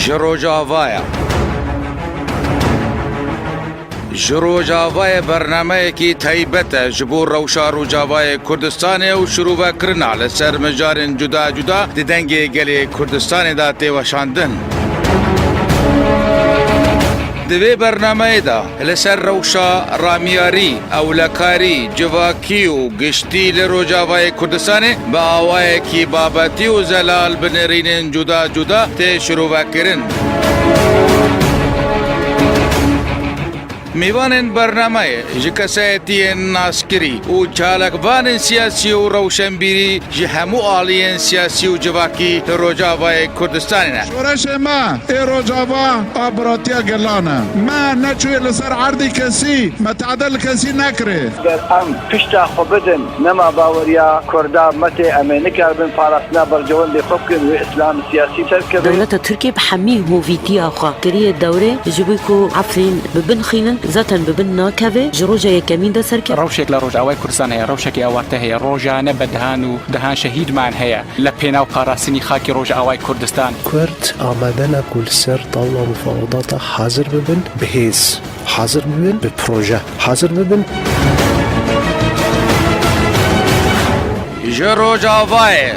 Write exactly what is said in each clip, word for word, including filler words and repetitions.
Ji Rojava ye. Ji Rojavayê bernameyekî taybet e ji bo rewşa Rojavayê Kurdistanê û şirûvekirina li ser mijarên cuda cuda di Dengê Gelê Kurdistanê de tê weşandin. Di vê bernameyê de li ser rewşa ramiyarî, ewlekarî, civakî û giştî li Rojavayê Kurdistanê bi awayekî babetî û zelal bi nêrînên cuda cuda tê şirovekirin. Mêvanên bernameyê ji kesayetiyên naskirî û çalakvanên siyasî û rewşenbîrî ji hemû aliyên siyasî û civakî li Rojavayê Kurdistanê ne. Şoreşê me ê Rojava a biratiya gelan e. Me neçûye li ser erdê kesî, me tehdê li kesî nekirê. Ger em pişta xwe bidin, nema baweriya Kurda me tê, em ê nikaribin parastina berjewendê xwe bikin, wê îslam siyasî serkeve. Dewleta Tirkiyê bi hemî hovîtiya xwe kiriye dewrê, ji bo ku Efrîn bi bin xînin, zaten bi bin nakeve, ji roja yekemîn de serkeve. Rewşek li Rojavayê Kurdistan heye, rewşekê awarte heye, rojane bi dehan û dehan şehîdman heye li pênaw parastinî xakê Rojavayê Kurdistan. Kurd amade ne ku li ser tawla mufawedata hazir bibin, bi hêz hazir bibin, bi proje hazir bibin. Ji Rojavayê.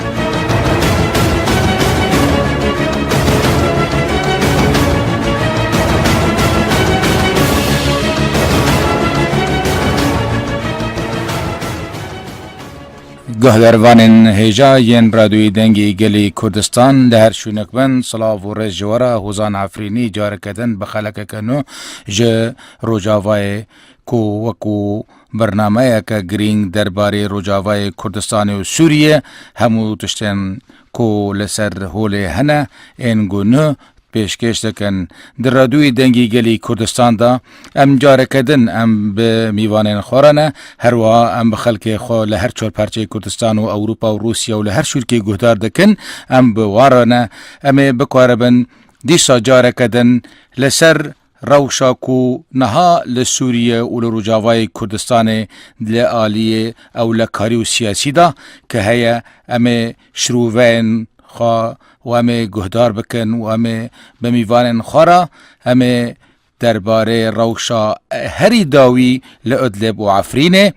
Guhdarvanên hêja yên Radyoyê Dengê Gelê Kurdistan li her şûnek bin, silav û rêz ji we re. Hozan Efrînî careke din bi xelekeke nû ji Rojavayê ku wekû bernameyeke girîng derbarê Rojavayê Kurdistanê û Sûriyê, hemû tiştên ku li ser holê hene, ên ku nû pêşkêş dikin. Di Radyoyê Dengê Gelê Kurdistan de em careke din em bi mîvanên xwe re ne, herwiha em bi xelkê xwe li her çar parçeyê Kurdistan û Ewropa û Rûsya û li her şûrkê guhdar dikin, em bi wan re ne, em ê bikaribin dîsa careke din li ser rewşa ku niha li Sûriye û li Rojavayê Kurdistanê li aliyê ewlekarî û siyasî de ke heye, em ê şirûveyên xwe û em ê guhdar bikin û em ê bi mîvanên xwe re, em ê derbarê rewşa herî dawî li Idlib û Efrînê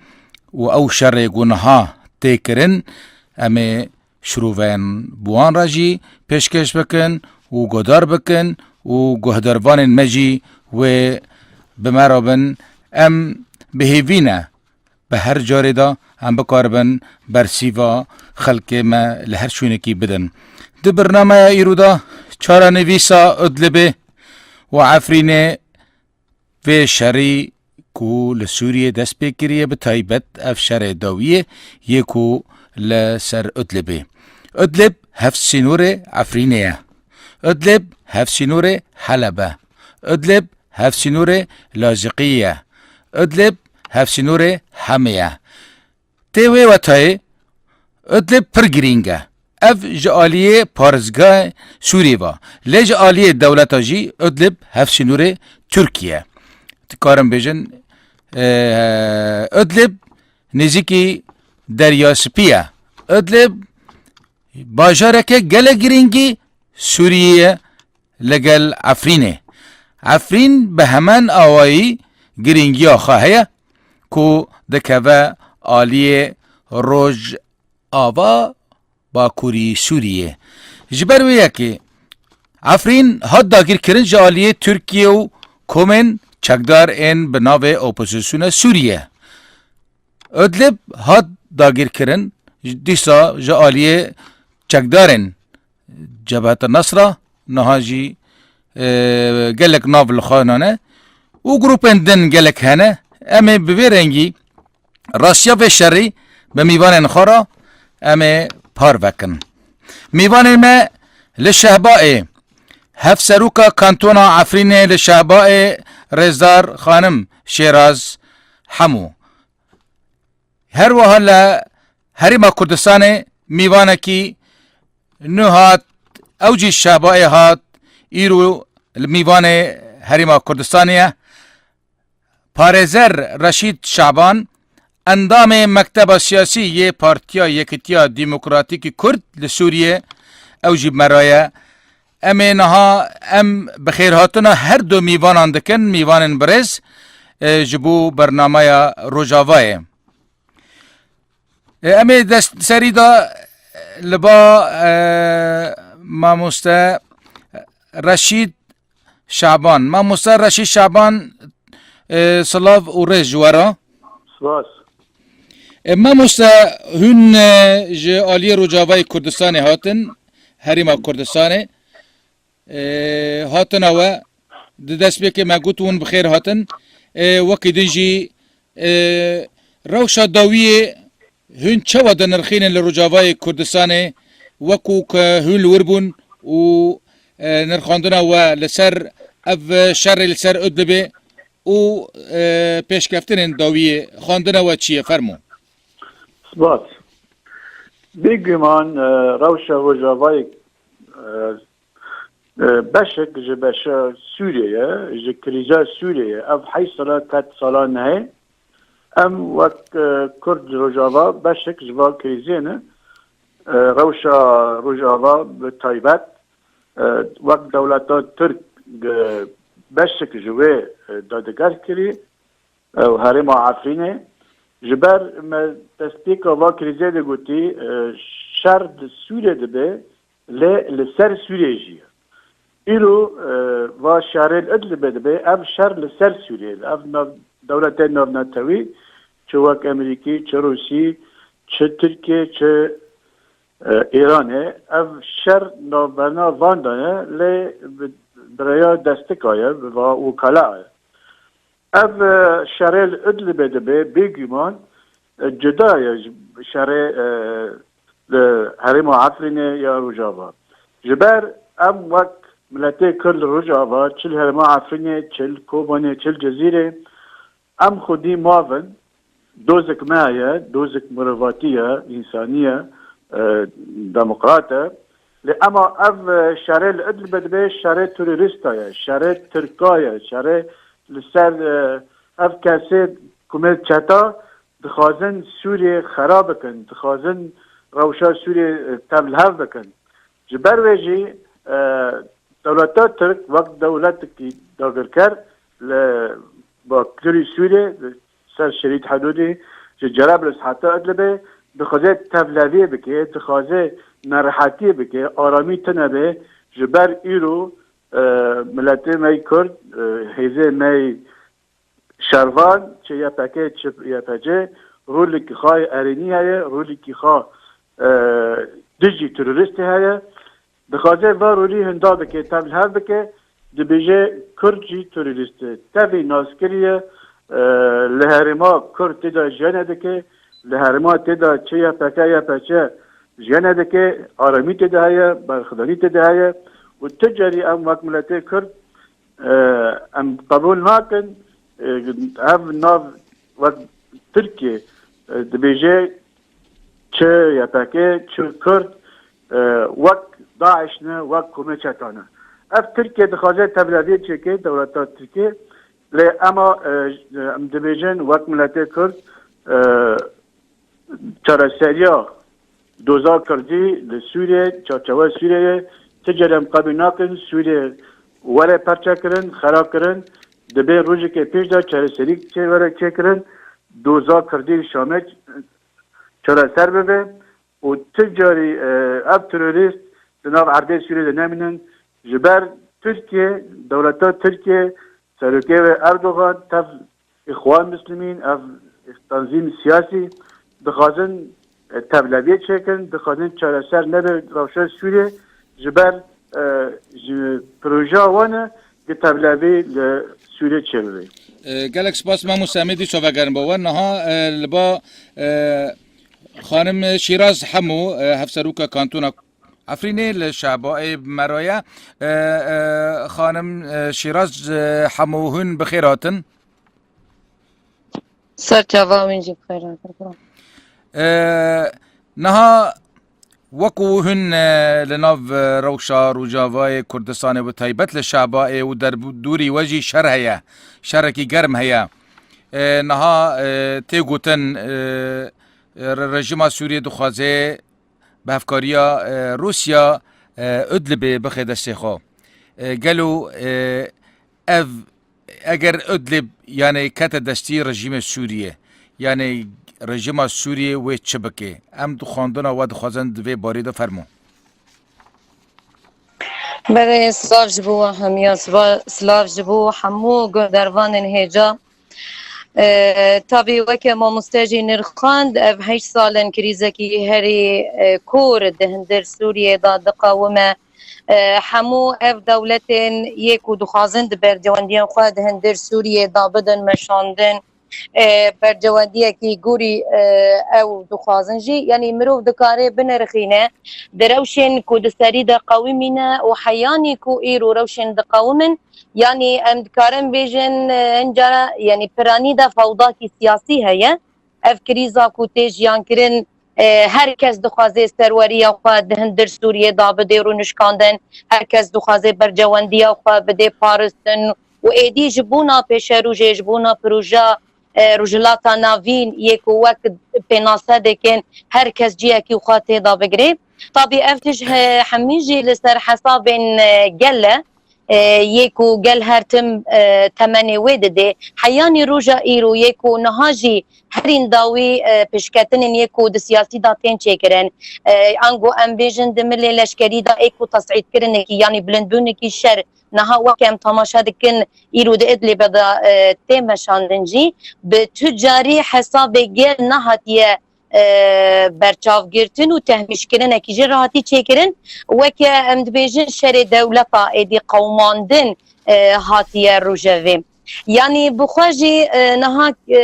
û ew şerê ku niha tê kirin, em ê şirûveyên bi wan re jî pêşkêş bikin û guhdar bikin û guhdarvanên me jî wê bi me re bin. Em bi hêvî ne bi her carê de em bikaribin bersîva xelkê me li her şûnekî bidin. Di bernameya îro de çarenivîsa Idlibê û Efrînê vê şerî ku li Sûriyê dest pê kiriye, bi taybet ev şerê dawiyê yê ku li ser Idlibê. Idlib hevsînorê Efrînê ye. Idlib hevsînorê Heleb e. Idlib hevsînorê Laziqiyê ye. Idlib hevsînorê Hemê ye. Tê wê wetayê Idlib pir girîng e. Ev ji aliyê parêzgahê Sûriyê ve. Lê ji aliyê dewleta jî Idlib hevsînorê Tirkiye. Dikarin bêjin, e, Idlib nêzîkî Derya Spî ye. Idlib bajareke gelek girîngî Sûriyê ye. Li gel Efrînê. Efrîn bi heman awayî girîngiya xwe heye ku dikeve aliyê Rojava Bakurî Sûriyê. Ji ber wê yekê Efrîn hat dagîrkirin ji aliyê Tirkiye û komên çekdar ên bi navê Opozisyona Sûriye. Idlib hat dagîrkirin, dîsa ji aliyê çekdarên Cebheta Nesra, niha jî, e, gelek nav li xwe nane û grûpên din gelek hene. Em ê bi vê rengî rastiya vê şerî bi mîvanên xwe re em ê parve kin. Mîvanên me li Şehbayê, Hevseroka Kantona Efrînê li Şehbayê Rêzdar Xanim Şêraz Hemû. Her wiha li Herêma Kurdistanê mîvanekî nû hat, ew jî Şehbayê hat, îro li mîvanê Herêma Kurdistanê ye. Parêzer Reşîd Şaban, endamê Mekteba Siyasî yê Partiya Yekîtiya Demokratîk Kurd li Sûriyê, ew jî bi me re ye. Em ê niha em bi xêrhatina her du mîvanan dikin, mîvanên birêz, e, ji bo bernameya Rojavayê. E, em ê dest serî de li ba, e, mamoste Reşîd Şaban. Mamoste Reşîd Şaban, e, silav û rêz ji we re. Spas. E, mamoste, hûn, e, ji aliyê Rojavayê Kurdistanê hatin, Herêma Kurdistanê. E, hatina we, di destpêkê me got hûn bi xêr hatin. E, wekî din jî, e, rewşa dawiyê hûn çawa dinirxînin li Rojavayê Kurdistanê, wekû ku hûn li wir bûn û, e, nirxandina we li ser ev şerê li ser Idlibê û, e, pêşkeftinên dawiyê, xwendina we çi ye? Fermo. Spas. Bêguman, e, rewşa Rojavayê, e, e, beşek ji beşa Sûriyê ye, ji krîza Sûriyê ye. Ev heyş sala ket sala nehê. Em wek, e, Kurd Rojava beşek ji van krîzê ne. E, rewşa Rojava bi taybet, e, wek dewleta Tirk, e, beşek ji wê, e, dadiger kirî, e, û herêma Efrînê. Ji ber me destpêka va krîzê de gotî, e, şer di Sûriyê dibe, lê li ser Sûriyê jî ye. Îro, e, va şerê li Idlibê dibe, ev şer li ser Sûriyê, ev nav-, dewletên navnetewî, çi wek Emerîkî, çi Rûsî, çi Tirkiye, çi, e, Îranê, ev şer navberna van de ye, lê bi, bi rêya destika ye, bi va wekala ye. Ev, e, şerê li Idlibê dibe, bêguman, e, cuda ye ji şerê, e, li herêma Efrînê ya Rojava. Ji ber em wek miletê Kurd li Rojava, çi li herêma Efrînê, çi li Kobanê, çi li Cizîrê, em xwedî mavin, dozek me heye, dozek mirovatî ye, însanî ye, e, demokrat e. Lê ema ev, e, şerê li Idlibê dibe şerê terorîsta ye, şerê Tirka ye, şerê li ser, e, ev kesê ku me çeta dixwazin Sûriyê xera bikin, dixwazin rewşa Sûriyê, e, tevlihev bikin. Ji ber wê jî, e, dewleta Tirk wek dewletekî dagirker li bakurî Sûriyê, li ser şerît hidûdî, ji Cerablus heta Idlibê, dixwaze tevleviyê bike, dixwaze nerehetiyê bike, aramî tune be, ji ber îro, e, miletê me yê Kurd, e, hêzê me yê şervan, çi Y P G, çi Y P G, rolekî xwe yê erênî heye, rolekî xwe, e, dijî terorîstê heye. Dixwaze va rolî hinda bike, tevlihev bike, dibêje Kurd jî terorîst e. Tevî nas kiriye, e, li herêma Kurd tê de jiyane dike, li herêma tê de çi Y P G, Y P G jiyane dike, aramî tê de heye, berxwedanî tê de heye û tu carî em wek miletê Kurd, e, em qebûl nakin, e, ev nav wek Tirkiye, e, dibêje çi Y P G, çi Kurd, e, wek DAIŞ ne, wek komê çeta ne. Ev Tirkiye dixwaze tevleviyê çêke, dewleta Tirkiye, lê ema, e, em dibêjin wek miletê Kurd, e, çareseriya doza Kurdî li Sûriyê, çarçewa Sûriyeyê, ti carî em qebîl nakin, Sûriyê were perçekirin, xera kirin, dibê rojekê pêş de çareserî çê were çêkirin, doza Kurdî li Şamê çareser bibe û ti carî, e, ev terorîst di nav erdê Sûriyê de nemînin. Ji ber Tirkiye, dewleta Tirkiye, serokê wê Erdogan, tev Îxwan Muslimîn, ev tanzîm siyasî dixwazin, e, tevleviyê çêkin, dixwazin çareser nebe rewşa Sûriyê, ji ber, e, ji projeya wan e, di tevlevî li Sûriyê çêbibe. E, gelek spas, Mamoste, em ê dîsa vegerin bo we. Niha, e, li ba, e, xanim Şîraz Hemo, e, hevseroka kantona Efrînê li Şehbayê bi me re ye. E, e, xanim, e, Şîraz, e, Hemo, hûn bi xêr hatin. Ser çava wîn jî bi xêr hatin. E, niha wekû hûn, e, li nav, e, rewşa Rojavayê Kurdistanê bi taybet li Şehbayê û derbû-, dûrî we jî şer heye. Şerekî germ heye. E, niha, e, tê gotin, e, e, re-, rejîma Sûriyê dixwaze bi hevkariya, e, Rûsya, E, Idlibê bixe destê xwe. E, gelo, e, ev, eger Idlib, yani, kete destî rejîmê Sûriyê, yani, rejîma Sûriyê wê çi bike? Em di xwendina we dixwazin di vê barê de fermo. Belê, silav ji bo we hemiya, siva-, silav ji bo hemû guhdarvanên hêja. E, tabî weke mamoste jî nirxand, ev heşt sal in krîzekî herî, e, kor di hundir Sûriyê de diqewime. E, hemû ev dewletên yê ku dixwazin di bercewendiyên xwe di hundir Sûriyê de bidin meşandin, e, bercewendiyekî gorî, e, ew dixwazin jî, yanî mirov dikare binirxîne di rewşên ku di serî de qewimîne û heyanî ku îro rewşên diqewimin, yanî em dikarin bêjin, e, hin cara, yanî piranî de fewdakî siyasî heye. Ev krîza ku tê jiyankirin, e, her kes dixwaze serweriya xwe di hundir Sûriyê de bidê rûnişkandin, her kes dixwaze bercewendiya xwe bidê paristin û êdî ji bona pêşerojê, ji bona proja, e, Rojhilata Navîn yê ku wek pênase dikin, her kes ciyekî xwe tê de bigirê. Tabî ev tij he-, hemî jî li ser hesabên, e, gel e, e, yê ku gel her tim, e, temenê wê didê. Heyanî roja îro yê ku niha jî herîn dawî, e, pişketinên yê ku di siyasî de tên çêkirin. E, ango em bêjin di milê leşkerî de ê ku tesîdkirinekî, yanî bilindbûnekî şer niha weke em temaşe dikin, îro di Idlibê de, e, tê meşandin jî, bi tu carî hesabê gel nehatiye, e, berçavgirtin û tehmîşkirinekî jî re hatî çêkirin. Weke em dibêjin şerê dewleta êdî qewimandin, e, hatiye rojevê. Yanî bi xwe jî, e, niha, e,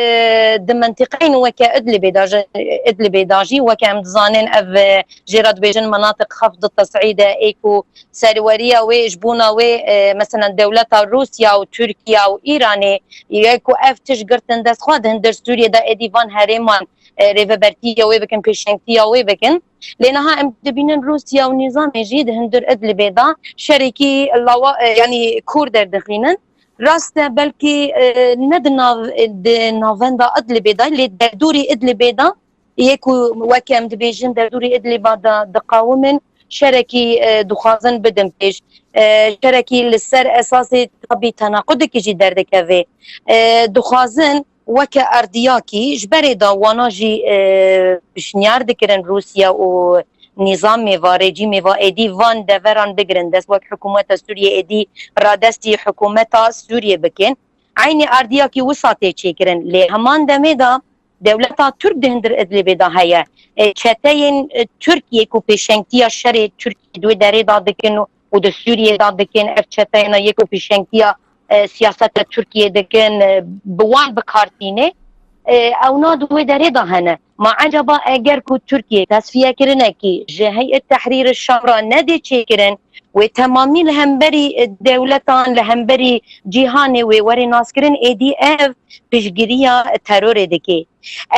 di mentiqeyên weke Idlibê de jî, Idlibê de jî, weke em dizanin ev, e, jê re dibêjin menatiq xeft di tesî de, ê ku serweriya wê, ji bona wê, e, meselen dewleta Rûsya û Tirkiya û Îranê, yê ku ev tişt girtin dest xwe di hundir Sûriyê de êdî van herêman, e, rêvebertiya wê bikin, pêşengtiya wê bikin. Lê niha em dibînin Rûsya û nîzamê jî di hundir Idlibê de şerekî lawa, e, yanî kûr derdixînin. Rast e, belkî, e, ne di nav, di navenda Idlibê de, lê derdorî Idlibê de, yê ku weke em dibêjin derdorî Idlibê de diqawimin, şerekî, e, dixwazin bidin pêş. E, şerekî li ser esasê tabî tenaqudekî jî derdikeve. E, dixwazin weke erdiyakî ji berê de wana jî, e, pişniyar dikirin Rûsya û nîzamê va, rejîmê va êdî van deveran bigirin dest, wek hikûmeta Sûriyê êdî radestî hikûmeta Sûriyê bikin. Eynî erdiyakî wisa tê çêkirin. Lê heman demê de dewleta Tirk di hundir Idlibê de heye. E, çeteyên, e, Tirkiyê ku pêşengtiya şerê Tirkiyê di wê derê de dikin û û di Sûriyê de dikin, ev çeteyna yek û pêşengtiya, e, siyaseta Tirkiyê dikin, e, bi wan bi kar tîne, e, ewna di wê derê de hene. Ma ecaba eger ku Tirkiye tesfiyekirinekî ji Heyet Tehrîr Şam re nedê çêkirin, wê temamî li hemberî, e, dewletan, li hemberî cîhanê wê were naskirin, êdî ev piştgiriya terorê dike.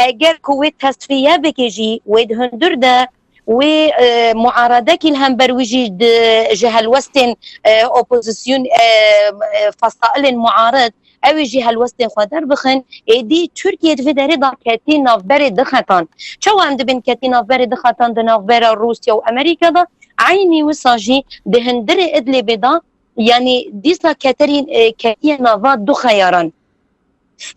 Eger ku wê tesfiye bike jî, wê di hundir de wê, e, muaredekî li hember wî jî di, ji helwestên, e, opozîsyon, e, e, fesailên muared, ew ê jî helwestên xwe derbixin. Êdî Tirkiye di vê derê de ketî navberê du xetan. Çawa em dibin ketî navberê du xetan di navbera Rûsya û Amerîka de? Eynî wisa jî di hundirê Idlibê de, yanî dîsa keterî, e, ketiye nava du xeyaran.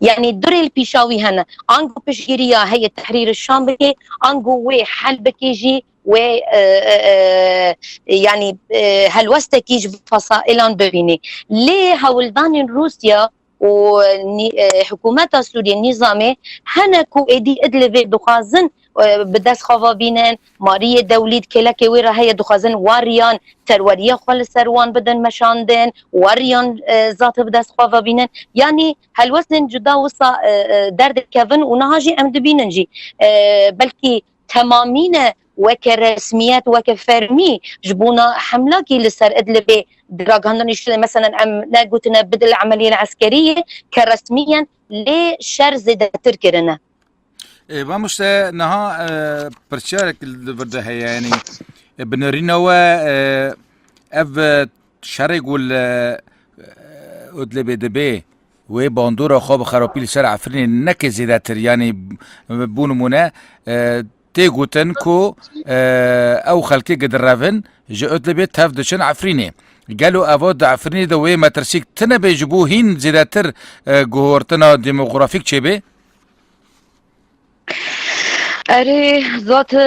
Yanî du rê li pîşa wî hene. Ango piştgiriya Heyet Tehrîr Şam bike, ango wê hel bike jî wê, e, e, e, yanî, e, helwestekî ji bo fesailan bibînî. Lê hewldanên Rûsya û nî-, e, hikûmeta Sûriyê, nîzamê hene ku êdî Idlibê dixwazin, e, bi dest xwe ve bînin, mariyê dewlî di kêlekê wê re heye, dixwazin weriyan serweriya xwe li ser wan bidin meşandin, weriyan, e, zat bi dest xwe ve bînin. Yanî helwestên cuda wisa, e, e, derdikevin û niha jî em dibînin jî, e, belkî temamî ne weke resmiyet, weke fermî ji bona hemlakî li ser Idlibê di ragihandinê jî, meselen, em negotine bidil emeliyên eskerî ye ke resmî yen, lê şer zêdetir kirine. E, mamoste, niha, e, pirsiyarek li vir de heye, yanî, e, bi nerîna we, e, ev, e, şerê ku li, e, Idlibê dibe, wê bandora xwe bi xerapî li ser Efrînê neke zêdetir, yanî, bo nimûne, e, Tê gotin ku, e, ew xelkê ku direvin ji Idlibê tev diçin Efrînê. Gelo eva di Efrînê de wê metirsîk tune be ji bo hîn zêdetir, e, guhortina demografîk çêbe? Erê, zat, e,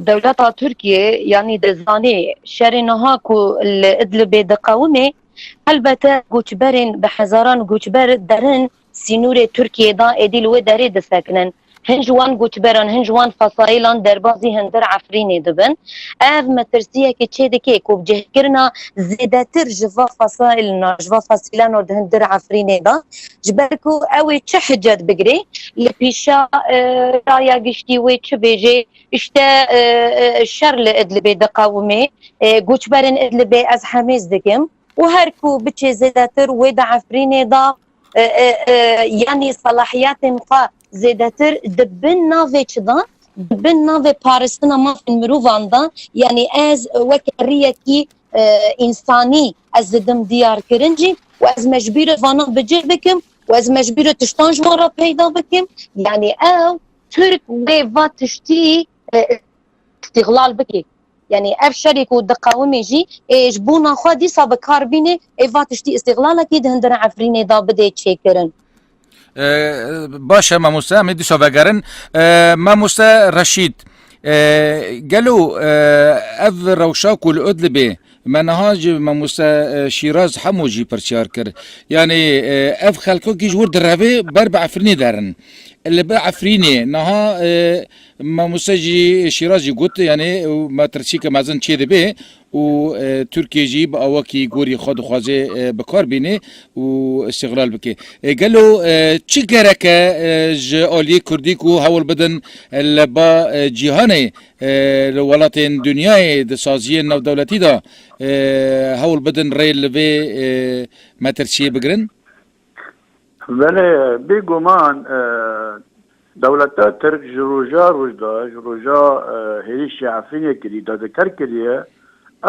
dewleta Tirkiye, yanî dizanê şerê niha ku li Idlibê diqewimê, helbete goçberên bi hezaran goçber derin sînorê Tirkiyê de êdî li wê derê disekinin. Hin ji wan goçberan, hin ji wan fasayîlan derbazî hundir Efrînê dibin. Ev metirsiyekê çê dike ku bi cihkirina zêdetir ji va fasayîlna, ji va fasîlana di hundir Efrînê de, ji ber ku ew ê çi hicet bigirê, li pîşa, e, raya giştî wê çi bêjê, îşte, e, e, şer li Idlibê diqewimê, e, goçberên Idlibê ez hemêz dikim û her ku biçê zêdetir wê di Efrînê de, e, e, e, yanî selahiyetên xwe zêdetir di bin navê çi de, di bin navê paristina mafên mirovan de, yanî ez weke riyekî, e, însanî ez didim diyar kirin jî û ez mecbûr e vana bi cih bikim û ez mecbûr e tiştan ji wan re peyda bikim. Yanî ew Tirk wê va tiştî, e, îstîxlal bike. Yanî ev şerê ku diqewimê jî, ê, ji bona xwe dîsa bi kar bîne, ê va tiştî îstîxlalekî di hundirê Efrînê de bidê çêkirin. E, baş e mamoste, em ê dîsa vegerin. E, mamoste Reşîd, e, gelo, e, ev rewşa ku li Idlibê me niha ji mamoste, e, Şîraz Hemo jî pirsyar kir. Yanî, e, ev xelkokî ji wir direvê ber bi Efrînê derin. Li bi Efrînê niha, e, Mamoste jî Şîraz jî got, yanî metirsîke mezin çê dibe û, e, Tirkiye jî bi awakî gorî xwe dixwaze, e, bi kar bîne û îstîxlal bike. E, gelo, e, çi gerek e, e, ji aliyê Kurdî ku hewl bidin, e, li ba, e, cîhanê, e, li welatên dinyayê di saziyên navdewletî de, e, hewl bidin rê li vê, e, metirsiyê bigirin? Belê, bêguman, e, dewleta Tirk ji roja roj de, ji roja, e, hêrişê Efrînê kirî, dadikar kiriye,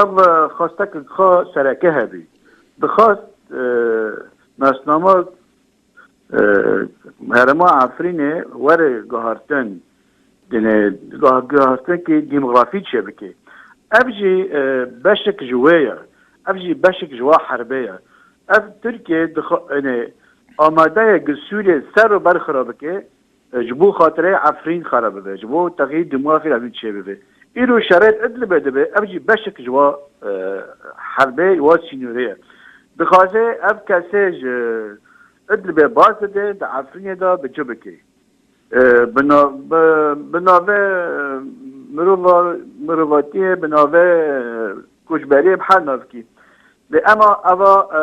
ev, e, xwestek xwe sereke hebî. Dixwest, e, nasnama, e, herêma Efrînê were guhartin. Dinê, guh-, guhastin ki demografî çêbike. Ev jî, e, beşek ji wê ye. Ev jî beşek ji wa herbê ye. Ev Tirkiye dixwe, yanî, amade ye gi Sûriyê ser û ber xira bike, e, ji bo xatirê Efrîn xera bibe, ji bo texî demografî Efrîn çêbibe. Îro şerê Idlibê dibe, ev jî beşek ji wa, e, herbê, wa sînorê ye. Dixwaze ev kesê ji Idlibê baz dide, di Efrînê de bi cih bike. E, bi na-, bi, bi navê, e, mirova-, mirovatiyê, bi navê, e, koçberiyê, bi her navkî. Lê ema eva, e,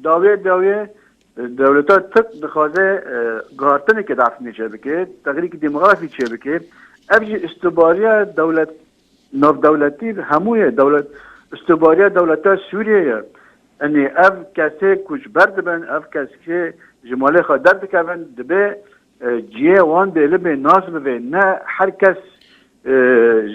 dawiyê dawiyê, e, dewleta Tirk dixwaze, e, guhartinekê di Efrînê çêbike, texrîkî demografî çêbike. Ev jî îstibariya dewlet, navdewletî hemû ye. Dewlet, îstibariya dewleta Sûriyê ye. Yanî ev kesê ku ji ber dibin, ev kesê ji malê xwe derdikevin, dibe, e, cihê wan bêli bê, nas bivê. Ne her kes, e,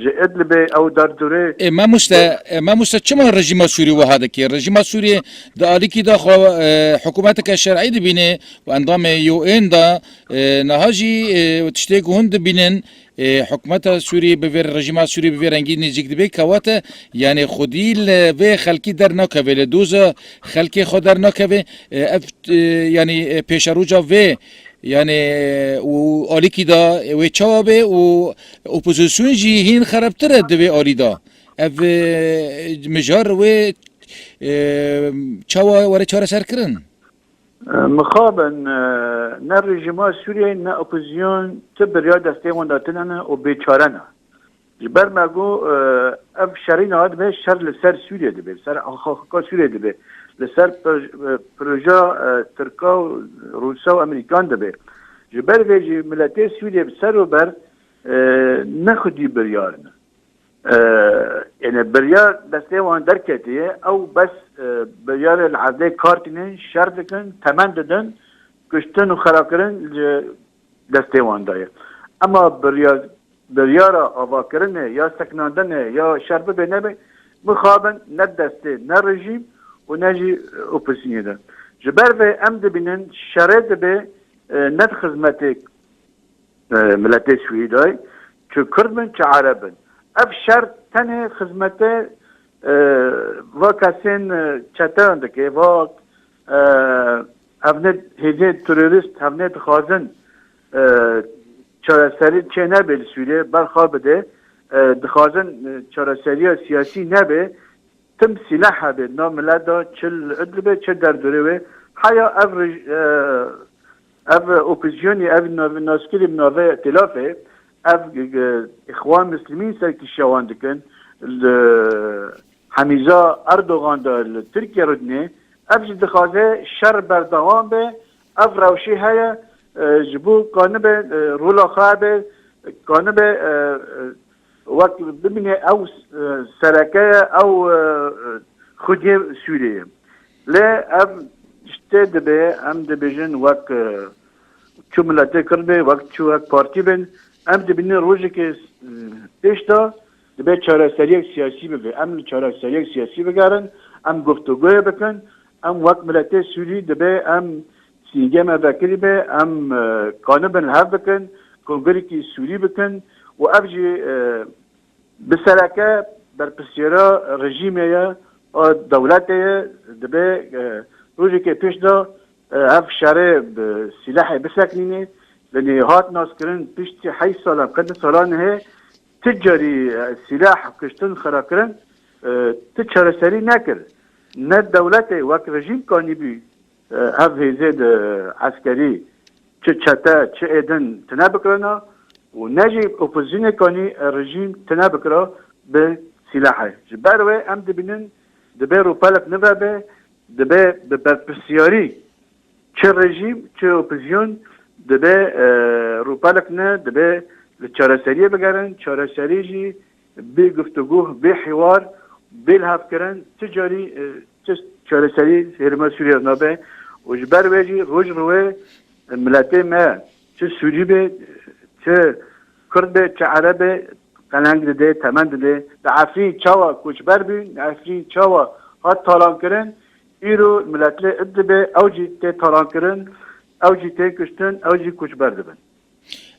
ji Idlibê ew derdorê. E, mamoste, e, mamoste, çima rejîma Sûrî wiha dike? Rejîma Sûrî di alîkî de xwe, e, hikûmeteke şer'î dibîne û endamê U N de, e, niha jî, e, tiştê ku hûn dibînin, e, hikûmeta Sûrî bi vê, rejîma Sûrî bi vê rengî nêzîk dibe, kewate, yanî xwedî li vê xelkî dernakeve, li doza xelkê xwe dernakeve, e, ev, e, yanî, e, pêşeroja vê, yanî, e, û alîkî de wê çawa be û opozîsyon jî hîn xerabtir e di vê alî de. Ev, e, mijar wê, e, çawa were çareserkirin? E, mixabin, e, ne rejîma Sûriyeyê ne opozîsyon ti biryar destê wan de tune ne û bêçare ne. Ji ber me got, e, ev şerî niha dibe şer li ser Sûriye dibe, li ser axaxika Sûriye dibe, li ser pro-, e, proja, e, Tirka û Rûsa û Amerîkan dibe. Ji ber vê jî miletê Sûriye bi ser û ber, e, ne xwedî biryar ne. E, yani biryar destê wan derketiye, ew bes, e, biryarê li erdê kar tînin, şer dikin, temen didin, kuştin û xerabkirin li destê wan de ye. Ema biryar, biryara avakirinê ya sekinandinê ya şer bibe nebe, mixabin ne destê ne rejîm û ne jî, e, opozîsyonê de. Ji ber vê em dibînin şerê dibe, e, ne di xizmetê e, miletê Swêdayê, çi Kurd bin, çi Ereb bin. Ev şer tenê xizmete, e, va kesên, e, çeteyan dike, va, e, ev ne hêzên terorîst, ev ne dixwazin, e, çareserî çê nebe li Sûriyê, berxa bide, e, dixwazin, e, çareseriya siyasî nebe, tim sîleh hebe, na milet de çi li Idlibê, çi derdorê wê. Heya ev rij-, e, ev opozisyonê, ev nav-, naskirî bi navê Îtîlafê, ev, e, Îxwan Muslimîn serkişiya wan dikin, li hemîza Erdogan de li Tirkiye rûdinê, ev jî dixwaze şer berdewam be, ev rewşê heye, e, ji bo kanibe, e, rola xwe be, kanibe, e, e, wek bibîne ew, e, sereke ye, ew, e, xwediyê Sûriyê ye. Lê ev ji tê dibe, em dibêjin wek, e, çi miletê Kurd be, wek çi wek partî bin, em dibînin rojekê, e, pêş de dibe çareseriyek siyasî bibe. Em li çareseriyek siyasî bigerin, em guftûgoyê bikin, em wek miletê Sûrî dibe em sîngê me vekirî be, em, e, kanibin li hev bikin, kongirekî Sûrî bikin û ev jî, e, bi sereke berpirsiyara rejîmê ye, a dewletê ye, dibe, e, rojekê pêş de, e, ev şerê bi sîlehê bisekinîne, li nê hat naskirin piştî heyş salan, qedin salan hê, ti carî, e, sîleh kuştin xira kirin, e, ti çareserî nekir. Ne dewletê wek rejîm kanîbû, e, ev hêzê di eskerî çi çete, çi êdin tine bikirina û ne jî opozisyonê kanî, e, rejîm tine bikira bi sîlehê. Ji ber wê em dibînin dibe rûpelek nivebe, dibe bi berpirsiyarî çi rejîm, çi opozisyon dibe, e, rûpelek ne, dibe li çareseriyê bigerin, çareserî jî bê guftûgû, bê hîwar, bê lihevkirin, ti carî, e, ti çareserî herêma Sûriyê nabe û ji ber wê jî roj rû wê miletê me, çi Sûrî be, çi Kurd be, çi Ereb be, qeleng dide, temen dide. Di Efrîn çawa koçber bûn, di Efrîn çawa hat talankirin, îro miletlê Idlibê ew jî tê talankirin, ew jî tê kuştin, ew jî koçber dibin.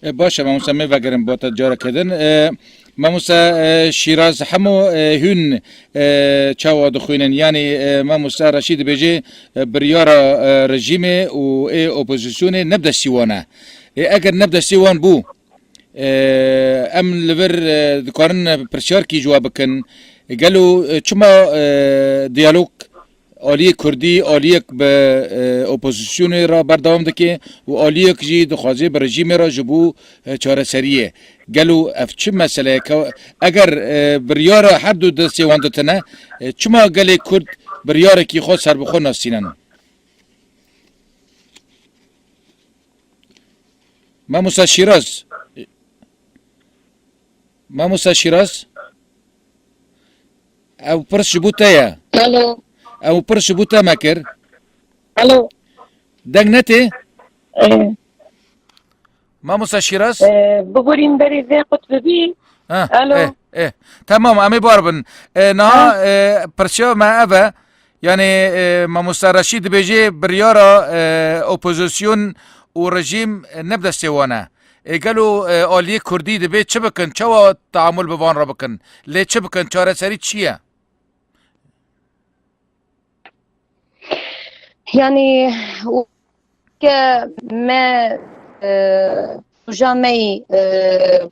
E, baş e, mamosta, me vegerin bo te careke din. E, mamosta, e, Şîraz, hemû, e, hûn, e, çawa dixwînin? Yanî, e, mamosta Reşîd dibêje, e, biryara, e, rejîmê û ê opozisyonê ne bi destî wan e. E, eger ne bi destî wan bû, e, em li vir, e, dikarin, e, pirsyarkî ji we bikin. E, gelo, e, çima, e, diyalog aliyê Kurdî, aliyek bi, e, opozisyonê re berdewam dike û aliyek jî dixwaze bi rejîmê re ji bo, e, çareseriyê. Gelo ev çi meseleyek e? Eger, e, biryara her du destê wan di tine, e, çima gelê Kurd biryarekî xwe serbixwe nasînin? Mamosta Şîraz. Mamosta Şîraz. Ew pirs ji bo te ye. Alo. Ew pirs ji bo te me kir. Alo. Deng netê? Eh. Mamosta Şîraz? Eh, biborîn berê vê qut bibî. Ha, Alo. Eh, eh. Tamam, em ê bar bin. Eh, niha, Ha. eh, pirsiya me ev e. Yani, eh, Mamosta Reşîd dibêje biryara, eh, opozisyon û rejîm, eh, ne bi destê wan e. Ê gelo, e, aliyê Kurdî dibê çi bikin? Çawa teamul bi van re bikin? Lê çi bikin? Çareserî çi ye? Yani, û ke me, e, roja me yî, e,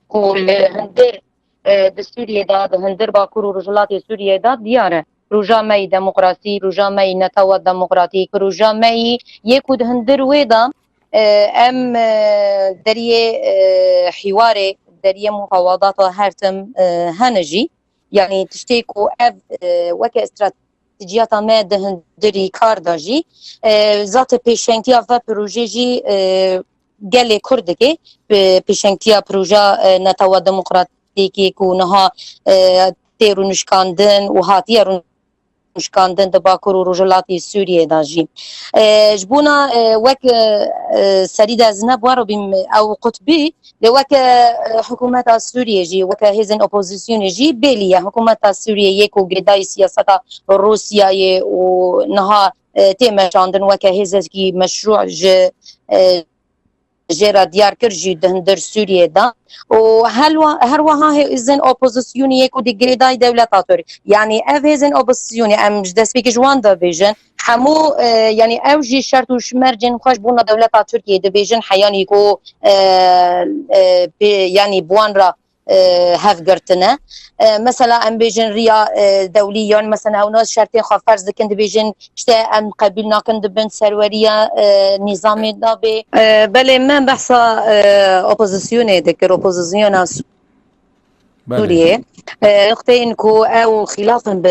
ku li hundir, e, di Sûriyê de, di hundir Bakur û Rojhilatê Sûriyê de diyar e. Roja me yî demokrasî, roja me yî netewa demokratîk, roja me yî yê ku di hundir wê de, e, em, e, deriyê, e, hîwarê, deriyê mufawedata her tim, e, hene jî. Yanî tiştê ku ev, e, weke stratejiyata me di hundirî kar de jî, e, zate pêşengtiya ve projê jî, e, gelê Kurd dike, e, pêşengtiya proja, e, netewa demokratîkê ku niha, e, tê rûnişkandin û hatiye rûn- şikandin di Bakur û Rojhilatê Sûriyê de jî. E, ji bona, e, wek, e, e, serî de ez ne bi we re bîm ew qutbî, lê weke, e, hikûmeta Sûriyê jî, weke hêzên opozîsyonê jî bêlî ye. Hikûmeta Sûriyê yê ku girêdayî siyaseta Rûsyayê û niha, e, tê meşandin weke hêzekî meşrû ji, e, jê re diyar kir jî di hundir Sûriyê de. Û helwa-, her wiha hêzên opozisyonê yê ku di girêdayî dewleta Tirk. Yanî ev hêzên opozisyonê em ji destpêkê ji wan de bêjin. Hemû, e, yanî ew jî şert û mercên xwe ji bona dewleta Tirkiyê dibêjin, heyanî ku, e, e, pê, yanî bi wan re, e, hev girtine. E, mesela em bêjin riya, e, dewlî yan mesela hewna şertên xwe ferz dikin, dibêjin işte em qebîl nakin dibin serweriya, e, nîzamê nabê. E, belê me behsa, e, opozisyonê dikir, opozisyona Sûriyê. E, nuqteyên ku ew xîlaf in bi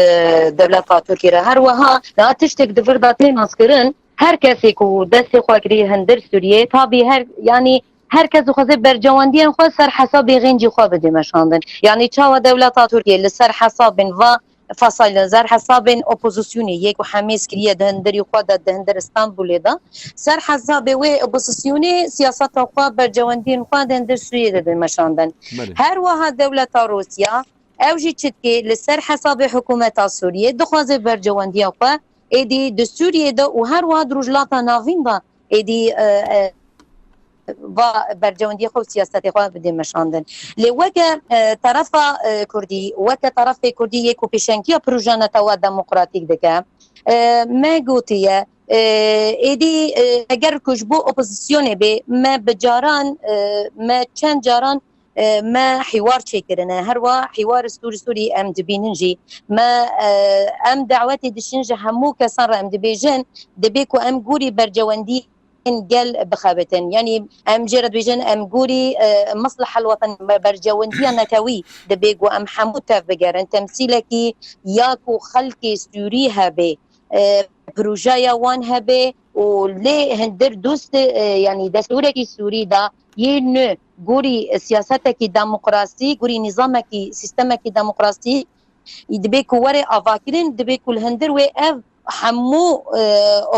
dewleta Tirkiyê re. Her wiha niha tiştek di vir de tê naskirin, her kesê ku destê xwe kiriye hundir Sûriyê, tabî her, yanî her kes dixwaze bercewendiyên xwe ser hesabê xêncî xwe bide meşandin. Yanî çawa dewleta Tirkiyê li ser hesabên va fasaylin, ser hesabên opozisyonê yê ku Hemês kiriye di hundirî xwe de, di hundir Stenbolê de, ser hesabê wê opozisyonê siyaseta xwe, bercewendiyên xwe di hundir Sûriyê de bide meşandin. Belê. Her wiha dewleta Rûsya, ew jî çi dike, li ser hesabê hikûmeta Sûriyê dixwaze bercewendiya xwe êdî di Sûriyê de û her wiha di Rojhilata Navîn de êdî, e, e, va bercewendiyê xwe û siyasetê xwe bide meşandin. Lê weke, e, terefa, e, Kurdî, weke terefê Kurdî yê ku pêşengiya projeya netewa demokratîk dike, e, me gotiye, e, êdî, e, eger ku ji bo opozisyonê bê, me bi caran, e, me çend caran, e, me hîwar çêkirine. Her wa hîwar Sûrî Sûrî em dibînin jî. Me, e, em dawetê dişin ji hemû kesan re em dibêjin, dibê ku em gorî bercewendî gel bixebitin. Yanî em jê re dibêjin, em gorî, e, mesleha weten, bercewendiya netewî dibê ku em hemû tev bigerin. Temsîlekî ya ku xelkê Sûrî hebe, e, projeya wan hebe û lê hundir dost, e, yanî destûrekî Sûrî de yê nû gorî siyasetekî demokrasî, gorî nîzamekî, sîstemekî demokrasî, dibê ku were avakirin, dibê ku li hundir wê ev hemû, e,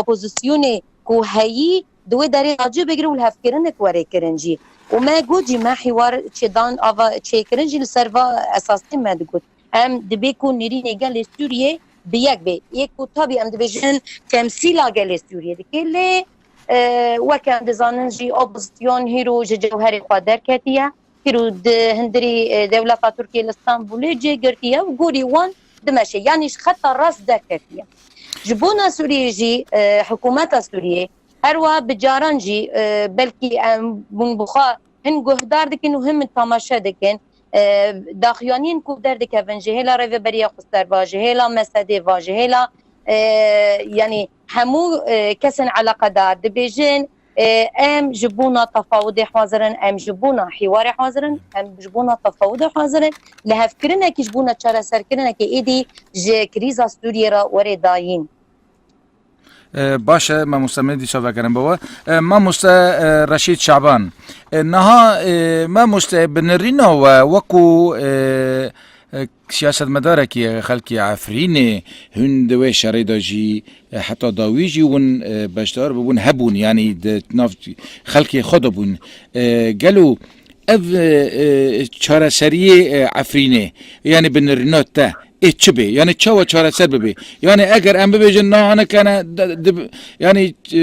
opozisyonê ku heyî di wê derê racî bigire û li hevkirinek were kirin jî. Û me got jî me hîwar çêdan ava çêkirin jî li ser va esasê me digot. Em dibê ku nêrînê gelê Sûriyê bi yek bê. Yê ku tabî em dibêjin temsîla gelê Sûriyê dike. Lê, e, weke em dizanin jî opozisyon hîro ji cewherê xwe derketiye. Hîro di hundirî, e, dewleta Tirkiyê li Stenbolê cê girtiye û gorî wan dimeşe. Yanî ji xeta rast derketiye. Ji bona Sûriyê jî, e, hikûmeta Sûriyê her wiha bi caran jî, e, belkî em hûn bi xwe hin guhdar dikin û hin tamaşe dikin. E, daxuyaniyên ku derdikevin ji hêla Rêveberiya Xweser va, ji hêla Mesedê va, ji hêla, e, yanî hemû, e, kesên eleqedar dibêjin, e, em ji bona tefawudê hazir in, em ji bona hîwarê hazir in, em ji bona tefawudê hazir in, li hevkirinekî ji bona çareserkirinekê êdî ji krîza Sûriyê re were dayîn. E, baş e, mamoste, me dîsa vegerin bi we. E, mamoste, e, Reşîd Şaban. E, niha, e, mamoste, bi nirîna we wekû, e, e, siyasetmedarekî xelkê Efrînê, hûn di wê şerê de jî, e, heta dawî jî hûn, e, beşdar bibûn, hebûn, yanî di nav xelkê xwe de bûn. E, gelo ev, e, e, çareseriyê, e, Efrînê, yanî bi nirîna te, ê çi bê? Yanî çawa çareser bibe? Yanî eger em bibêjin, na hanekene, de, de, yanî, e,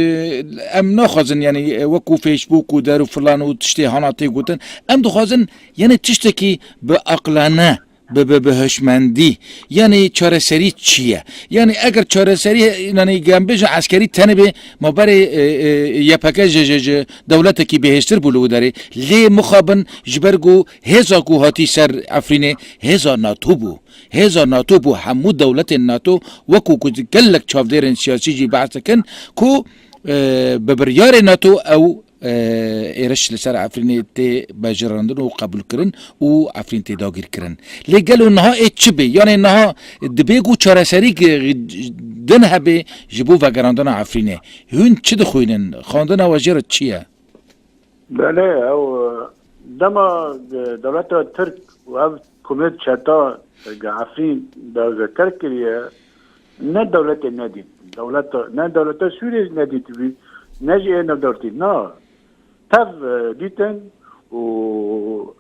em naxwazin, yanî, e, wekû Facebook û der û filan û tiştê hana tê gotin. Em dixwazin, yanî tiştekî bi aqlane, bi, bi, bi hişmendî, yanî çareserî çi ye? Yanî eger çareserî, yanî em bêjin eskerî tenê bê, ma berê, e, e, Y P G ji, ji, ji dewletekî bihêztir bû li wî derê. Lê mixabin ji ber ku hêza ku hatî ser Efrînê, hêza NATO bû. Hêza NATO bû, hemû dewletên NATO, wekû ku gelek çavdêrên siyasî jî behs dikin, ku, e, bi biryarê NATO ew, e, êriş li ser Efrînê tê bejirandin û qebûlkirin û Efrîn tê dagîrkirin. Lê gelo niha ê çi bê? Yanê niha dibê ku çareserî din hebe ji bo vegerandina Efrînê. Hûn çi dixwînin? Xwendina we jê re çi ye? Belê, ew, e, dema, e, dewleta Tirk û ev komê çeta, e, Efrîn de terk kiriye, ne dewletê nedît. Dewleta, ne dewleta Sûriyê nedîtibî, ne jî ê navdewletî. Na, tev, e, dîtin û,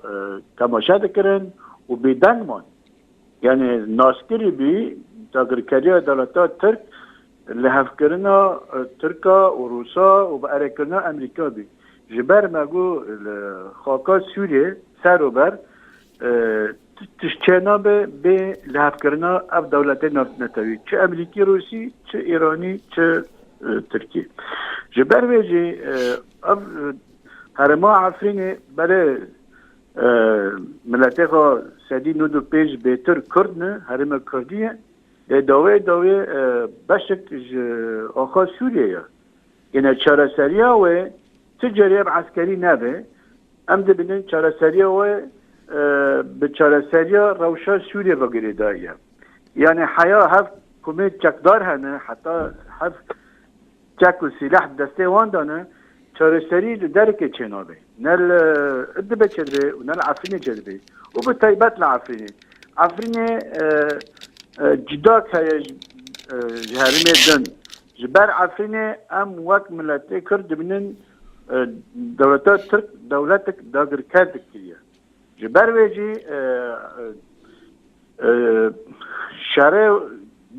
e, temaşe dikirin û bêdeng man. Yanî naskirî bî, dagirkeriya dewleta Tirk, lihevkirina, e, Tirka û Rûsa û bi erêkirina Amerîka bî. Ji ber me got li xaka Sûriyê ser û ber, e, ti-, tişt çênabe bê lihevkirina ev dewletê nav-, netewî. Çi Emerîkî, Rûsî, çi Îranî, çi, e, Tirkî. Ji ber vê jî, e, ev, e, herêma Efrînê berê, e, miletê xwe sedî nod û pênc bêtir Kurd ne, herêma Kurdî ye. Lê dawê dawê, e, beşek ji axa Sûriyê ye. Yine çareseriya wê tu cerê bi eskerî nebe. Em dibînin çareseriya wê, e, bi çareseriya rewşa Sûriyê ve girêdayî ye. Yani heya hev kumê çekdar hene, heta hev çek û sîleh destê wan dane, çareserî li derikê çênabe. Ne li Idlibê çêdibe û ne li Efrînê çêdibe. Û bi taybet li Efrînê. Efrînê, e, e, cidak heye ji, e, ji herêmê din. Ji ber Efrînê em wek miletê Kurd dibînin, e, dewleta Tirk dewletek dagirker dikiriye. Ji ber wê jî, e, e, e, şerê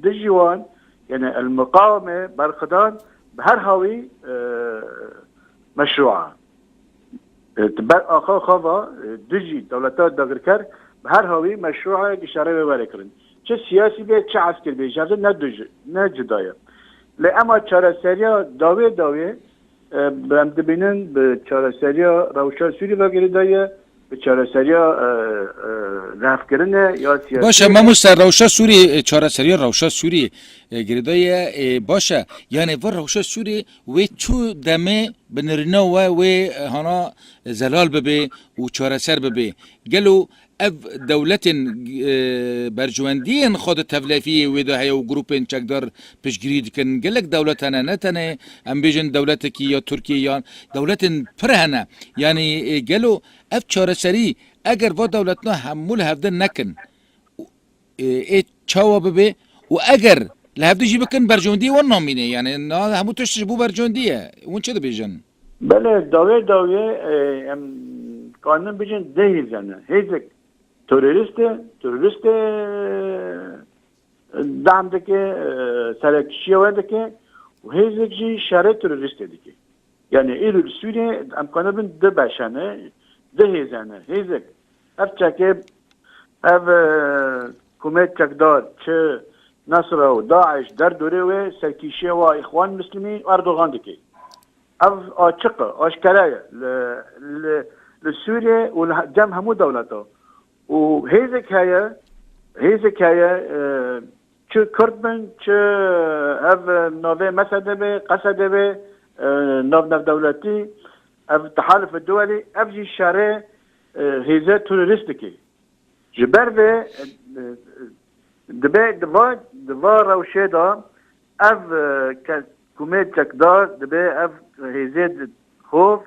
dijî wan, yani el muqawime berxidan bi her hawî, e, meşrû a. E, di ber axa xwe ve, e, dijî dewleta dagirker bi her hawî meşrû e, ki şerê wê were kirin. Çi siyasî be, çi eskir be, ji hev ne duj-, ne cuda ye. Lê ema çareseriya dawê dawê, e, em dibînin bi çareseriya rewşa Sûrî ve girêdayî ye, bi çareseriya, e, e, lihevkirinê ya siyasî. Baş e, mamoste, rewşa Sûrî, e, çareseriya rewşa Sûrî, e, girêdayî ye, e, baş e. Yani va rewşa Sûrî wê çû demê bi nirîna we wê, e, hana zelal bibe û çareser bibe. Gelo ev dewletên, e, berjewendiyên xwe di tevlefiyê wê de heye û grûpên çekdar piştgirî dikin? Gelek dewlet hene, ne tenê em bêjin dewletekî ya Tirkiye yan dewletên pir hene. Yani, e, gelo ev çareserî eger va dewletna hemû li hevdin nekin, e, ê çawa bibe û eger li hevdin jî bikin berjewendiyê wan namîne? Yani na hemû tişt ji bo berjewendî ye. Hûn çi dibêjin? Belê, dawê dawiyê, e, em kanin bijin dê hêzene. Hêzek terorîst e, terorîst e, dehm dike, e, serekişiye we dike û hêzek jî şerê terorîstê dike. Yani îro li Sûriyê em kanibin du beşene, du hêzene. Hêzek ev çekê, ev, e, kumê çekdar, çi Nesra û DAIŞ derdorê wê serkîşiye wa Îxwan Muslimî Erdogan dike. Ev açiq e, aşkere ye li, li, li Sûriyê û li he-, cem hemû dewleta. Û hêzek heye, hêzek heye, e, çi Kurd bin, çi ev navê MSD be, QSD be, e, navnevdewletî, ev Tehaluf Duwelî, ev jî şerê, e, hêze terorîst dike. Ji ber vê, e, e, dibe di va, di va rewşê de ev, e, ke-, kumê çekdar dibe ev hêzê di-, hov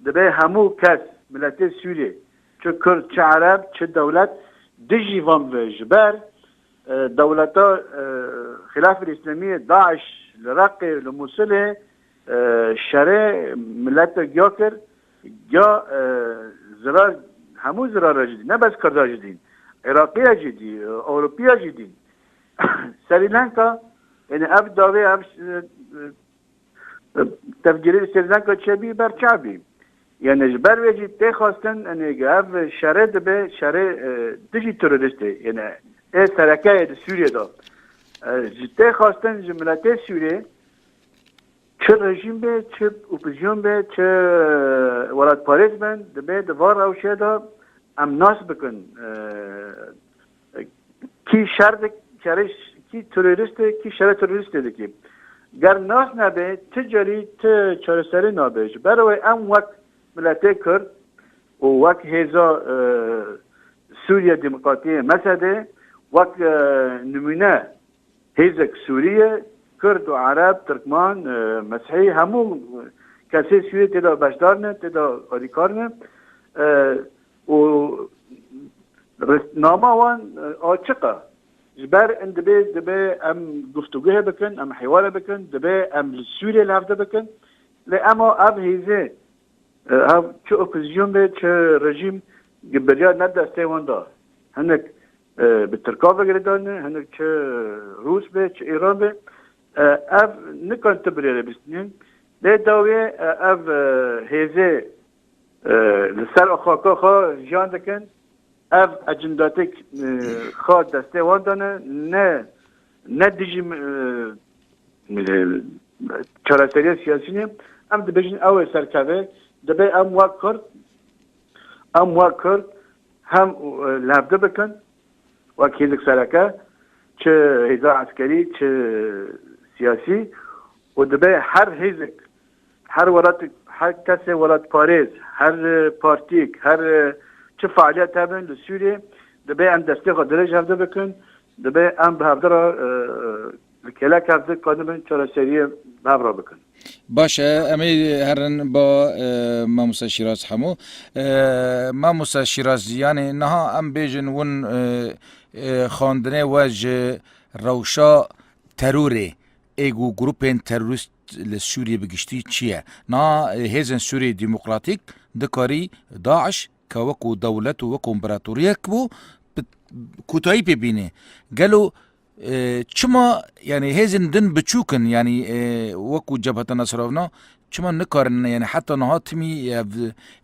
dibe hemû kes, miletê Sûriyê, çi Kurd, çi Ereb, çi dewlet dijî van ve. Ji ber, e, dewleta, e, Xilafil Îslamiyê, DAIŞ li Reqê, li Mûsilê, e, şerê miletek ya kir, ya, e, zirar, hemû zirara jî dî, ne bes Kurda jî dîn, Iraqiya jî dî, e, Ewropiya jî dîn. Srî Lanka, yani ev dawê, ev, e, e, tevgirê Srî Lanka çêbî ber çavbî. Yani ji ber vê jî tê xwestin, yani ev şerê dibe, şerê, e, dijî terorîstê. Yani ê sereke ye di Sûriyê de. E, ji tê xwestin ji miletê Sûriyê, çi rejîm be, çi opozisyon be, çi welatparêz bin, dibe di van rewşê de em nas bikin. E, kî şer dik-, şerê ş-, kî terorîst e, kî şerê terorîstê dike. Ger nas nebe, ti carî ti çareserî nabe. Ji ber wê em wek miletê Kurd û wek hêza, e, Sûriye Demokratiyê, MSD, wek, e, nimûne hêzek Sûriye, Kurd û Ereb, Tirkman, e, Mesihî, hemû kesê Sûriye tê de beşdar ne, tê de alîkar ne. E, û res-, nama wan, e, açiq e. Ji ber in dibe, dibe em guftûguhê bikin, em hêware bikin, dibe em li Sûriyê li hevde bikin. Lê ema ev hêzê, e, ev çi opozisyon be, çi rejîm, biryar ne destê wan da. Hinek, e, bi Tirka ve girêdayî ne, hinek çi Rûs be, çi Îran be. E, ev nikan tu biryarê bistînin. Lê dawiyê, e, ev, e, hêzê e, li ser xaka xwe jiyan dikin. Ev ecindatik, e, xwe destê wan de ne, ne, ne dijî, e, e, çareseriya siyasî ne. Em dibêjin ew ê serkeve, dibe em wek Kurd, em wek Kurd hem, e, li hevdi bikin, wek hêzik sereke, çi hêza eskerî, çi siyasî, û dibe her hêzik, her welat, her kesê welatparêz, her, e, partîk, her, e, çi fealiyet hebin li Sûriyê, dibe em destê xwe dirêj hevdi bikin, dibe em bi hevdi re, e, li kêlek hevdi kanibin çareseriyê bi hev re bikin. Baş e, em ê herin ba, e, Mamoste Şîraz Hemo. E, Mamoste Şîraz, yani niha em bêjin win, e, e, xandinê we ji rewşa terorê, ê ku grûpên terorîst li Sûriyê bi giştî çi ye? Niha, e, hêzên Sûriyê Demokratîk dikarî DAIŞ ke wekû dewlet û wekû împeratoriyek bû, bi, kotayî pê bîne. Gelo, e, çima, yani hêzên din biçûk in, yani, e, wekû Cebheta Nesra evna, çima nikarin, yani heta niha timî ev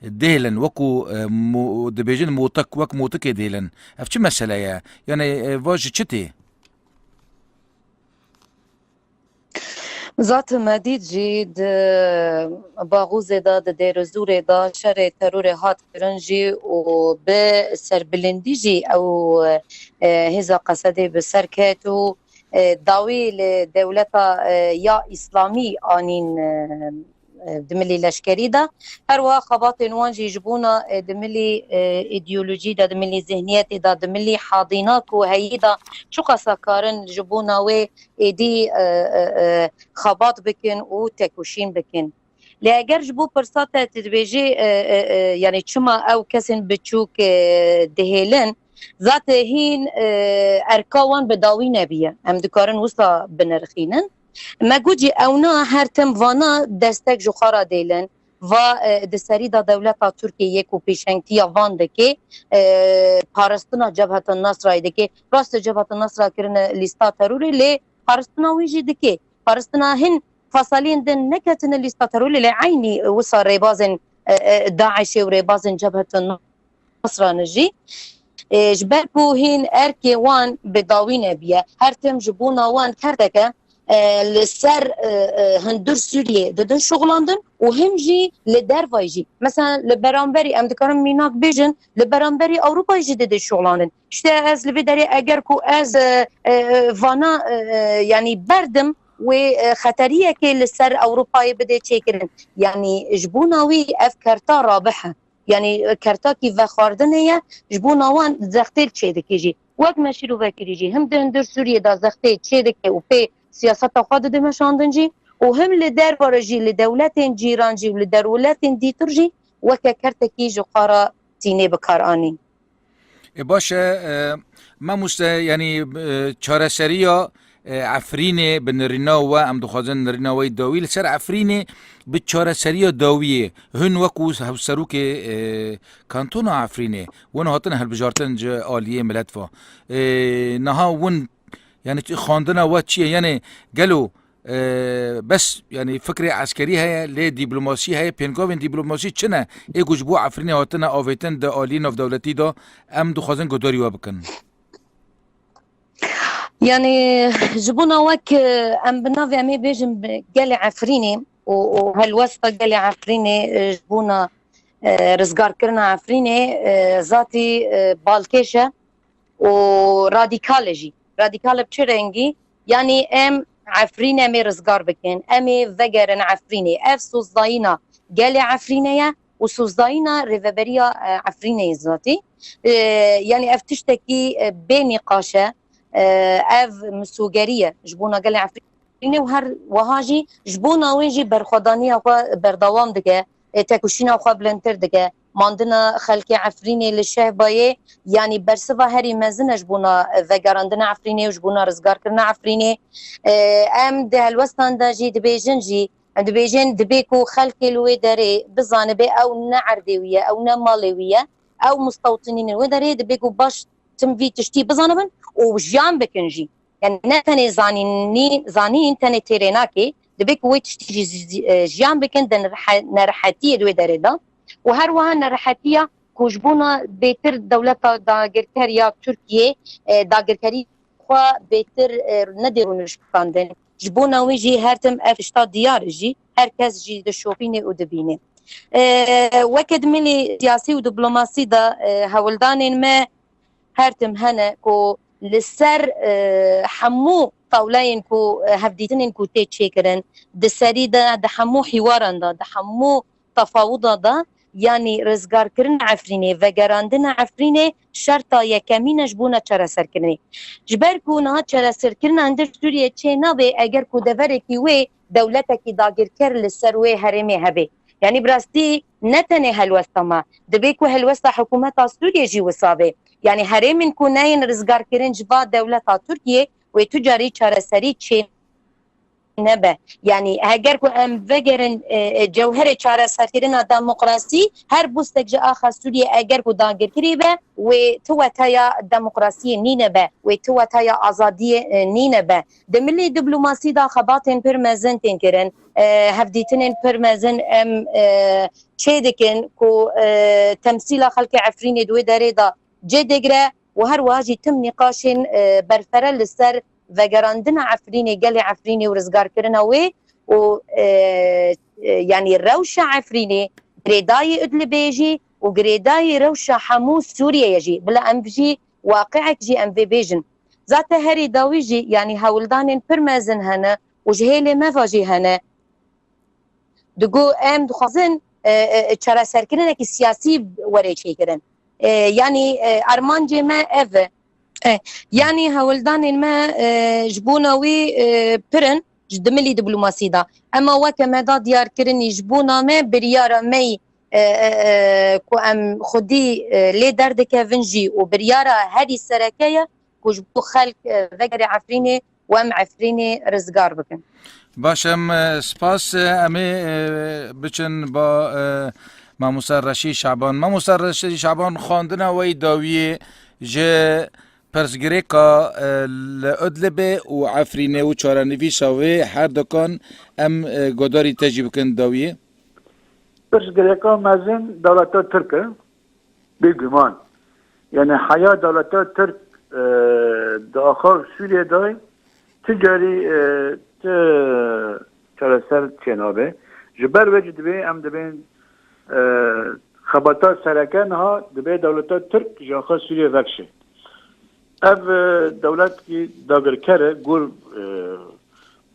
dihêlin, wekû, e, mo-, dibêjin motik, wek motikê dihêlin. Ev çi mesele ye? Yani, e, va ji çi tê? Zat me dît jî di Baxûzê de, di Dêrizûrê de şerê terorê hat kirin jî û bi serbilindî jî ew, e, hêza Qesedê bi ser ket û, e, dawî li dewleta, e, ya Îslamî anîn, e, e, di milî leşkerî de. Her wiha xebatên wan jî ji bona, e, di milî, e, îdeolojî de, di milî zihniyetê de, di milî hadîna ku heyî de çiqasa karin ji bona wê êdî, e, e, e, xebat bikin û tekoşîn bikin. Lê eger ji bo pirsa te tu dibêjî, e, e, e, yani çima ew kesên biçûk, e, dihêlin, zate hîn, e, erka wan bi dawî nebiye. Em dikarin wisa binirxînin. Me got jî ewna her tim vana destek ji xwe re dêlin. Va, e, di serî de dewleta Tirkiyê yê ku pêşengtiya van dike, e, parastina Cebheta Nasrayê dike. Rast e, Cebheta Nasra kirine lîsta terorê, lê parastina wî jî dike. Parastina hin fasaliyên din neketine lîsta terorê, lê eynî wisa rêbazên, e, e, DAIŞê û rêbazên Cebheta Nasra ne jî. E, ji ber ku hîn erkê wan bi dawî nebiye, her tim ji bona wan kerteke, e, li ser, e, e, hundir Sûriyê didin şuxlandin û him jî li dervayî jî. Mesela li beramberî, em dikarin mînak bêjin, li beramberî Ewropayê jî didin şuxlandin. İşte ez li vê derê eger ku ez, e, e, vana, e, e, yani berdim wê, e, xeteriyekê li ser Ewropayê bidê çêkirin. Yani ji bona wî ev kerta rabih e. Yani, e, kertakî vexwardinê ye, ji bona wan zextê çêdike jî. Wek me şîrove kirî jî, him di hundir Sûriyê de zextê çêdike û pê siyaseta xwe dide meşandin jî û him li derve re jî, li dewletên cîran jî û li derwletên dîtir jî weke kertekî ji xwe re tînê bi kar anî. E, baş e, e, mamoste, yani, e, çareseriya, e, Efrînê bi nirîna we, em dixwazin nirîna we dawî li ser Efrînê bi çareseriya dawiyê. Hûn wekû hevserokê, e, kantona Efrînê, win hatin hilbijartin ji aliyê milet ve. E, niha win, yani, xandina we çi ye? Yani, gelo Ee, bes, yani, fikrê eskerî heye, lê dîplomasî heye, pêngavên dîplomasî çi ne? Ê ku ji bo Efrînê hatine avêtin di aliyê navdewletî de, em dixwazin guhdarî we bikin. Yani, ji bona wek, e, em bi navê em ê bêjin bi gelê Efrînê û, û helwesta gelê Efrînê, e, ji bona, e, rizgarkirina Efrînê, e, zatî, e, balkêş e. û radîkal e jî. Radîkal e bi çi rengî? Yanî em Efrînê em ê rizgar bikin, em ê vegerin Efrînê. Ev sozdayîna gelê Efrînê ye û sozdayîna rêveberiya, e, Efrînê ye zatî. E, yanî ev tiştekî, e, bê nîqaş e. E, ev misogerî ye ji bona gelê Efrînê. Nîne û her wiha jî ji bona wê jî berxwedaniya xwe berdewam dike, e, tekoşîna xwe bilindtir dike. Mandina xelkê Efrînê li Şehbayê, yanî bersiva herî mezin e ji bona vegerandina Efrînê û ji bona rizgarkirina Efrînê. E, em di helwestan de jî dibêjin jî, em dibêjin dibê ku xelkê li wê derê bizanibe ew ne erdê wî ye, ew ne malê wî ye, ew mustewtinînên wê derê dibê ku baş tim vî tiştî bizanibin û jiyan bikin jî. Yani ne tenê zanînî, zanîn tenê têrê nake, dibe ku wê tiştî jî zi-, e, jiyan bikin di nirhe-, nerehetiyê di wê derê de. û her wiha nerehetiya ku ji bona bêtir dewleta dagirker ya Tirkiyê, e, dagirkerî xwe bêtir, e, nedê rûnişkandin. Ji bona wî jî her tim ev tişta diyar e jî, her kes jî dişopîne û dibîne. E, weke di milî siyasî û diplomasî de, e, hewldanên me her tim hene ku li ser, e, hemû tawleyên ku, e, hevdîtinên ku tê çêkirin, di serî de, di hemû hîwaran de, di hemû tefawuda de, yanî rizgarkirina Efrînê, vegerandina Efrînê şerta yekemîn e ji bona çareserkirinê. Ji ber ku niha çareserkirina hundir Sûriyê çê nabe eger ku deverekî wê dewletekî dagirker li ser wê herêmê hebe. Yanî bi rastî ne tenê helwesta me, dibê ku helwesta hikûmeta Sûriyê jî wisa be. Yanî herêmên ku neyên rizgarkirin ji va dewleta Tirkiyê wê tu carî çareserî çê nebe. Yanî heger ku em vegerin, e, e, cewherê çareserkirina demokrasî, her bûstek ji axa Sûriyê eger ku dagirkirî be, wê tu weteya demokrasiyê nîne be, wê tu weteya azadiyê, e, nîne be. Di milî diplomasî de xebatên pir mezin tên kirin, e, hevdîtinên pir mezin em, e, çê dikin ku, e, temsîla xelkê Efrînê di wê derê de cê digire û her wiha jî tim nîqaşên, e, berfere li ser vegerandina Efrînê, gelê Efrînê û rizgarkirina wê û, e, e, yanî rewşa Efrînê girêdayî Idlibê jî û girêdayî rewşa hemû Sûriyeyê jî. Bila em jî waqiek jî em vê bêjin. Zaten herî dawî jî, yanî hewldanên pir mezin hene û ji hêlê me ve jî hene. Digo em dixwazin, e, e, çareserkirinekî siyasî were çêkirin. E, yanî, e, armancê me ev e. E, yanî hewldanên me, e, ji bona wî, e, pir in ji di milî diplomasî de. Ema weke me da diyarkirinî ji bona me biryara me yî, e, e, e, ku em xwedî, e, lê derdikevin jî û biryara herî sereke ye ku ji bo xelk, e, vegerê Efrînê û em Efrînê rizgar bikin. Baş, em, e, spas, e, em ê, e, biçin ba, e, Mamoste Reşîd Şaban. Mamoste Reşîd Şaban, xwendina we yî dawiyê ji pirsgirêka, e, li Idlibê û Efrînê û çarenivîsa wê her dukan em, e, guhdarî te jî bikin dawiyê. Pirsgirêka mezin dewleta Tirk e. Bêguman. Yani heya dewleta Tirk, e, di axa Sûriyê de tu carî, e, ti çareser çênabe. Ji ber vê jî divê em dibên, e, xebata sereke niha dibê dewleta Tirk ji axa Sûriyê vekşe. Ev, e, dewletkî dagirker e, gor, e,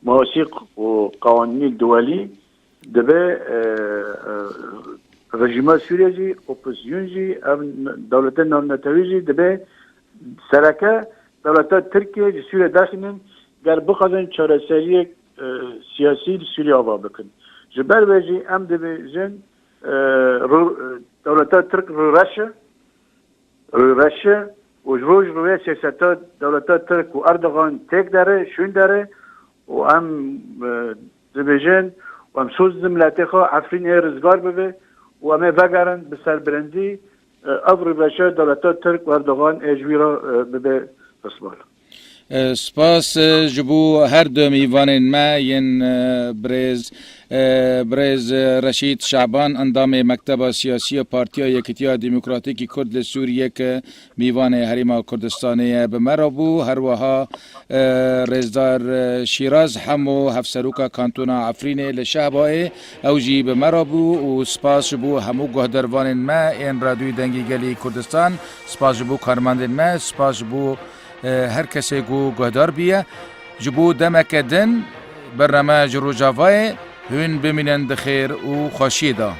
mawasîq û qewanînî duwelî dibe, e, e, rejîma Sûriyê jî, opozîsyon jî, ev dewletên navnetewî jî dibe sereke dewleta Tirkiyê ji Sûriyê derxînin, ger bixwazin çareseriyek, e, siyasî li Sûriyê ava bikin. Ji ber vê jî em dibêjin, e, ru-, e, dewleta Tirk rûreş e, rûreş e û ji roj rûyê siyaseta dewleta Tirk û Erdogan têk dere, şûn dere û em, e, dibêjin û em soz di miletê xwe Efrînê rizgar bibe û em ê vegerin bi serbilindî, e, ev rûreşa dewleta Tirk û Erdogan ê ji wî re, e, bibe risval. E, spas, e, ji bo her du mîvanên me yên, e, birêz, e, birêz, e, Reşîd Şaban, endamê Mekteba Siyasî ya Partiya Yekîtiya Demokratîk ê Kurd li Sûriyê, ke mîvanê Herêma Kurdistanê ye, bi me re bû. Her wiha, e, rêzdar, e, Şîraz Hemo, Hevseroka Kantona Efrînê li Şehbayê, ew jî bi me re bû û spas ji bo hemû guhdarvanên me yên Radyoyê Dengê Gelê Kurdistan, spas ji bo karmendên me, spas ji bo, e, her kesê ku guhdar bûye. Ji bo demeke din, bername ji Rojavayê, hûn bimînin di xêr û xweşiyê de.